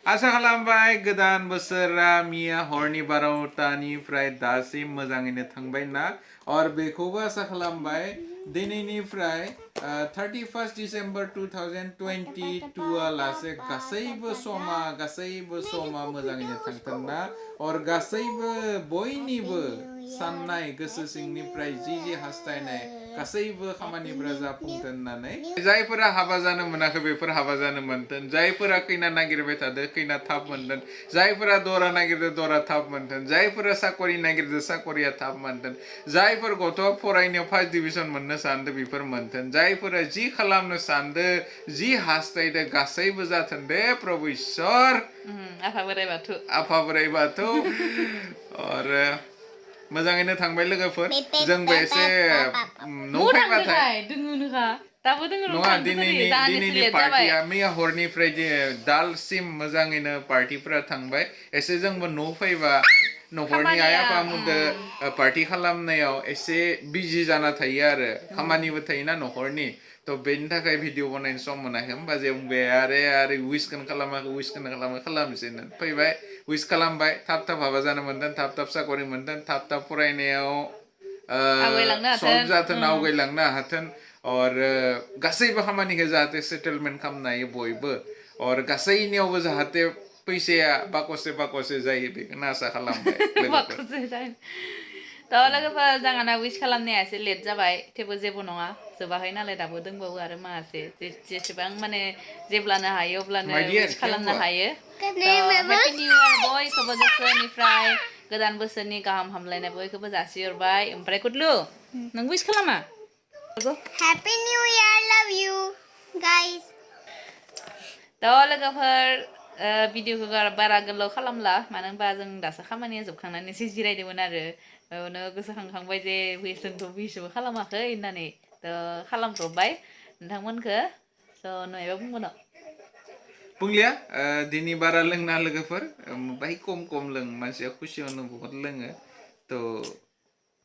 आसा खालामबाय गोदान बोसोरा मिया हरनि 12टानिफ्राय दासिम मोजाङैनो थांबायना और बेखौबो आसा खालामबाय दिनैनिफ्राय 31 डिसेम्बर 2022 लासे गासैबो समा मोजाङैनो थांथोंना और गासैबो बयनिबो साननाय गोसो सिंनिफ्राय जि हास्थायनाय गासैबो खामानिफोरा जाफुंथों होननानै जायफोरा हाबा जानो मोनाखै बेफोर हाबा जानो मोनथों जायफोरा खैना नागिरबाय थादों खैना थाब मोनथों जायफोरा दरा नागिरदों दरा थाब मोनथों जायफोरा साकरि नागिरदों साकरिया थाब मोनथों जायफोर गथ' फरायनायाव फार्स्ट डिभिजन मोननो सानदों बेफोर मोनथों जायफोरा जि खालामनो सानदों जि हास्थायदों गासैबो जाथों दे प्रभु ईश्वर आफा बोराइ बाथौ और मोजाङैनो थांबाय लोगोफोर जोंबो एसे न' फैबाथाय नङा दिनैनि पार्टिया मैया हरनिफ्राय दालसिम मोजाङैनो पार्टिफोरा थांबाय एसे जोंबो न' फैबा न'खरनि आइ आफामोनदो पार्टि खालामनायाव एसे बिजि जाना थायो आरो खामानिबो थायोना न'खरनि तो बेनि थाखाय भिडिअ बनायनो सम मोनाखै होमबा जों बे आरो विसखौनो खालामनोसै फैबाय विस खालामबाय थाब हाबा जानो मोनदों थाब साकरि मोनदों थाब फरायनायाव सल्भ जाथों आवगायलांनो हाथों और गासैबो खामानिखौ जाहाथे सेटलमेन्ट खालामनो हायो बयबो और गासैनियावबो जाहाथे फैसाया बाकसे जायो बेखौनो आसा खालामबाय लोगोफोर जोंहाना विश खालामनाया एसे लेट जाबाय थेवबो जेबो नङा जोबाखै नालाय दाबो दंबावो आरो माखासे जेसेबां माने जेब्लानो हायो अब्लानो विश खालामनो हायो हेपि निउ इयार बयखौबो गोसोनिफ्राय गोदान बोसोरनि गाहाम हामलायनाय बयखौबो जासिहरबाय ओमफ्राय कुटलु नों विश खालामा Happy New Year, love you guys. लोगोफोर भिडिअखौ बारा गोलाव खालामला मानो होनबा जों दासो खामानिया जोबखांनानै एसे जिरायदोंमोन आरो बेयावनो गोसोखांखांबाय जे जोंथ' विशबो खालामाखै होननानै खालामब्रबबाय नोंथांमोनखो नयबा बुंगोन बुंलिया दिनै बारा लोंना लोगोफोर बाहाय खम लों मानसिया खुसियावनो बहुत लोङो तो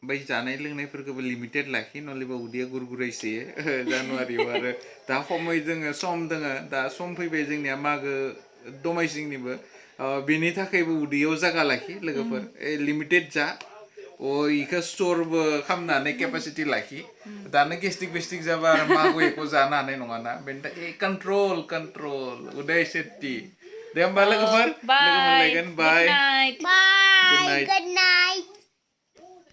बै जानाय लोंनायफोरखौबो लिमिटेड लाखि नलेबा उदैया गुरगुरायसोयो जानुवारियाव आरो दा खमै जोङो सम दोङो दा सम फैबाय जोंनिया मागो दमासिनिबो बेनि थाखायबो उदैयाव जागा लाखि लोगोफोर लिमिटेड जा इखौ स्टरबो खालामनानै केपासिटि लाखि दानो गेस्टिक जाबा आरो मागो एखौ जानो हानाय नङाना बेनि थाखाय कन्ट्रल उदय सेट्टि दे होमबा लोगोफोर लोगो मोनलायगोन बाय Good night.